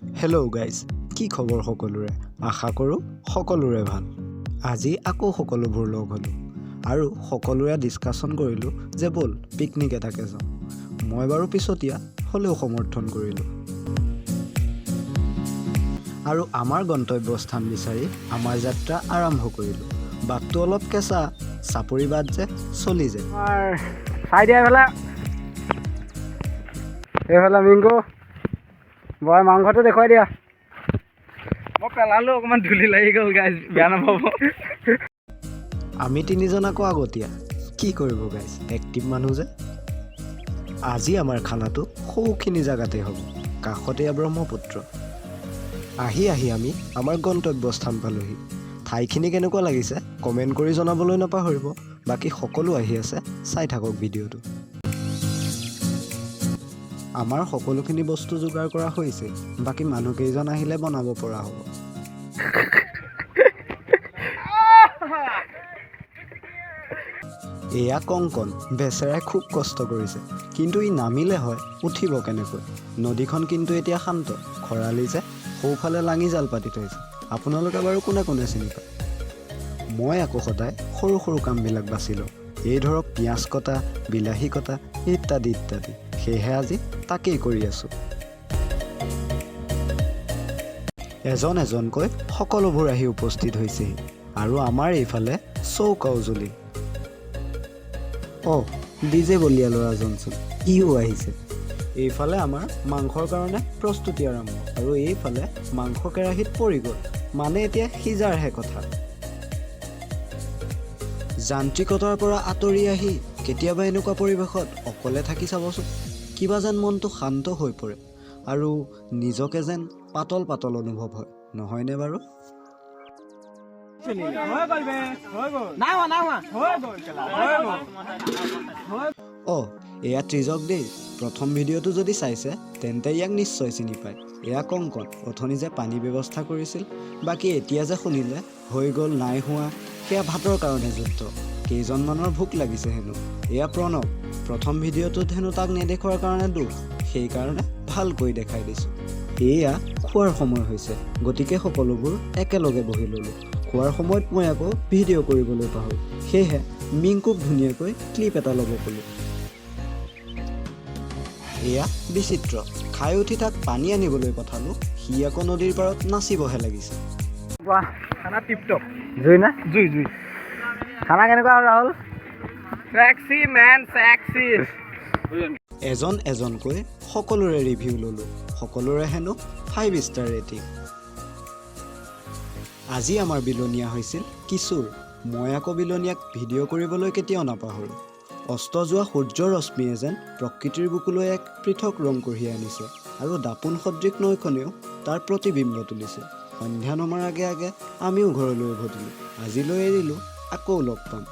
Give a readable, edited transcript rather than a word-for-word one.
Hello' guys, কি খবৰ সকলোৰে? আশা কৰোঁ সকলোৰে ভাল। আজি আকৌ সকলোবোৰ লগ হ'লোঁ আৰু সকলোৰে ডিছকাশ্যন কৰিলোঁ যে ব'ল, পিকনিক এটাকে যাওঁ। মই বাৰু পিছতীয়া হ'লেও সমৰ্থন কৰিলোঁ আৰু আমাৰ গন্তব্যস্থান বিচাৰি আমাৰ যাত্ৰা আৰম্ভ কৰিলোঁ। বাটটো অলপ কেঁচা, চাপৰি বাট যে চলি যায়। আমাৰ চাই দিয়া এইফালে, এইফালে মিংকু বয়, মাংসটো দেখুৱাই দিয়া। মই পেলালো, অকণমান ধূলি লাগি গ'ল গাইজ, বেয়া নাপাব। আমি তিনিজন আকৌ আগতীয়া। কি কৰিব গাইজ, এক্টিভ মানুহ যে। আজি আমাৰ খানাটো সৌখিনি জেগাতে হ'ব, কাষতে ব্ৰহ্মপুত্ৰ। আহি আহি আমি আমাৰ গন্তব্যস্থান পালোহি। ঠাইখিনি কেনেকুৱা লাগিছে কমেণ্ট কৰি জনাবলৈ নাপাহৰিব। বাকী সকলো আহি আছে, চাই থাকক ভিডিঅ'টো। আমাৰ সকলোখিনি বস্তু যোগাৰ কৰা হৈছে, বাকী মানুহকেইজন আহিলে বনাব পৰা হ'ব। এয়া কংকন, বেচেৰাই খুব কষ্ট কৰিছে, কিন্তু ই নামিলে হয়, উঠিব কেনেকৈ? নদীখন কিন্তু এতিয়া শান্ত, খৰালি যে। সৌফালে লাঙি জাল পাতি থৈছে। আপোনালোকে বাৰু কোনে কোনে চিনি পায়? মই আকৌ সদায় সৰু সৰু কামবিলাক বাছি লওঁ, এই ধৰক পিঁয়াজ কটা, বিলাহী কটা ইত্যাদি ইত্যাদি। সেয়েহে আজি তাকেই কৰি আছোঁ। এজন এজনকৈ সকলোবোৰ আহি উপস্থিত হৈছেহি আৰু আমাৰ এইফালে চৌকাও জ্বলি। অঁ, ডিজে বলিয়া ল'ৰাজনচোন ইও আহিছে। এইফালে আমাৰ মাংসৰ কাৰণে প্ৰস্তুতি আৰম্ভ আৰু এইফালে মাংস কেৰাহীত পৰি গ'ল, মানে এতিয়া সিজাৰহে কথা। যান্ত্ৰিকতাৰ পৰা আঁতৰি আহি কেতিয়াবা এনেকুৱা পৰিৱেশত অকলে থাকি চাবচোন, কিবা যেন মনটো শান্ত হৈ পৰে আৰু নিজকে যেন পাতল পাতল অনুভৱ হয়, নহয়নে বাৰু? অঁ, এয়া ত্ৰিজক দেই। প্ৰথম ভিডিঅ'টো যদি চাইছে তেন্তে ইয়াক নিশ্চয় চিনি পায়। এয়া কংকন, অথনি যে পানী ব্যৱস্থা কৰিছিল। বাকী এতিয়া যে শুনিলে হৈ গ'ল নাই হোৱা, সেয়া ভাতৰ কাৰণে যুদ্ধ, কেইজনমানৰ ভোক লাগিছে হেনো। এয়া প্ৰণৱ, প্ৰথম ভিডিঅ'টোত হেনো তাক নেদেখুৱাৰ কাৰণে দুখ, সেইকাৰণে ভালকৈ দেখাই দিছোঁ। এয়া খোৱাৰ সময় হৈছে, গতিকে সকলোবোৰ একেলগে বহি ল'লোঁ। খোৱাৰ সময়ত মই আকৌ ভিডিঅ' কৰিবলৈ পাহৰোঁ, সেয়েহে মিংকুক ধুনীয়াকৈ ক্লিপ এটা ল'ব ক'লোঁ। এয়া বিচিত্ৰ, খাই উঠি তাক পানী আনিবলৈ পঠালোঁ, সি আকৌ নদীৰ পাৰত নাচিবহে লাগিছে। কোৱা। খানা টিপ টপ। জুই না? জুই জুই। খানা কেনেকুৱা হ'ল, ৰাহুল? Sexy man, sexy. এজন এজনকৈ সকলোৰে ৰিভিউ ল'লোঁ, সকলোৰে হেনো 5 ষ্টাৰ ৰেটিং। আজি আমাৰ বিলনীয়া হৈছিল কিশোৰ। মই আকৌ বিলনীয়াক ভিডিঅ' কৰিবলৈ কেতিয়াও নাপাহৰোঁ। অস্ত যোৱা সূৰ্যৰ ৰশ্মিয়ে যেন প্ৰকৃতিৰ বুকুলৈ এক পৃথক ৰং কঢ়িয়াই আনিছে আৰু দাপোন সদৃশ নৈখনেও তাৰ প্ৰতিবিম্ব তুলিছে। সন্ধ্যা নমাৰ আগে আগে আমিও ঘৰলৈ উভতিলোঁ। আজিলৈ এৰিলোঁ, আকৌ লগ পাম।